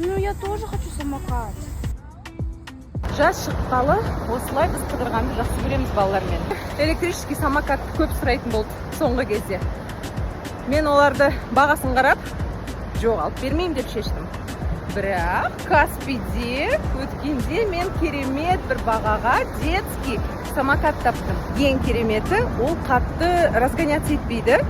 Ну, я тоже хочу самокат. Жаз шыққалы осылай біз қыдырғанды жақсы көреміз балалармен. Электрический самокатты көп сұрайтын болды соңғы кезде. Мен оларды бағасын қарап, жоқ, алып бермеймін деп шештім. Бірақ Каспиде өткенде мен керемет бір бағаға детский самокат таптым. Ең кереметі, ол қатты разгоняться етпейді,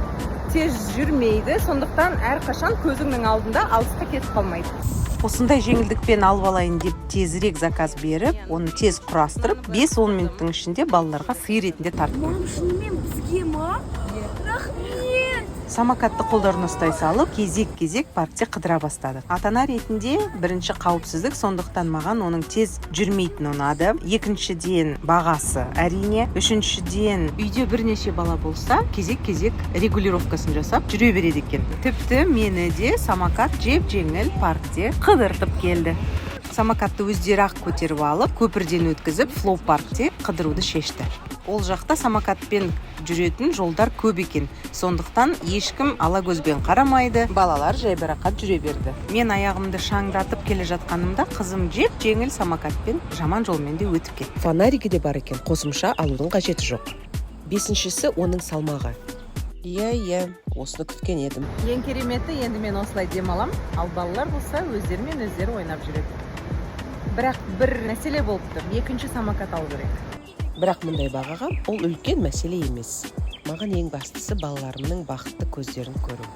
тез жүрмейді, сондықтан әрқашан көзіңнің алдында алысқа кетіп қалмайды. Осындай жеңілдікпен алып алайын деп тезірек заказ беріп, оны тез құрастырып, 5-10 минуттың ішінде балаларға сый ретінде тарттым. Мам, шынымен бізге ма? Рахмет! Самокатты қолдарына ұстай салып, кезек кезек паркте қыдыра бастадық. Ата ана ретінде бірінші қауіпсіздік, сондықтан маған оның тез жүрмейтіні ұнады. Екіншіден, бағасы, әрине. Үшіншіден, үйде бірнеше бала болса, кезек кезек регулировкасын жасап жүре береді екен. Тіпті мені де самокат жеп жеңіл паркте қыдыртып келді. Самокатты өздері ақ көтеріп алып, көпірден өткізіп, флоу паркте қыдыруды шешті. Ол жақта самокатпен жүретін жолдар көп екен, сондықтан ешкім ала көзбен қарамайды. Балалар жайбарақат жүре берді. Мен аяғымды шаңдатып келе жатқанымда, қызым жеп жеңіл самокатпен жаман жолмен де өтіп кетті. Фонаригі де бар екен, қосымша алудың қажеті жоқ. Бесіншісі, оның салмағы. Иә, осыны күткен едім. Ең кереметі, енді мен осылай демалам, ал балалар болса, өздерімен өздері ойнап жүреді. Бірақ бір мәселе болып тұр: екінші самокат алу керек. Бірақ мұндай бағаға ол үлкен мәселе емес. Маған ең бастысы балаларымның бақытты көздерін көру.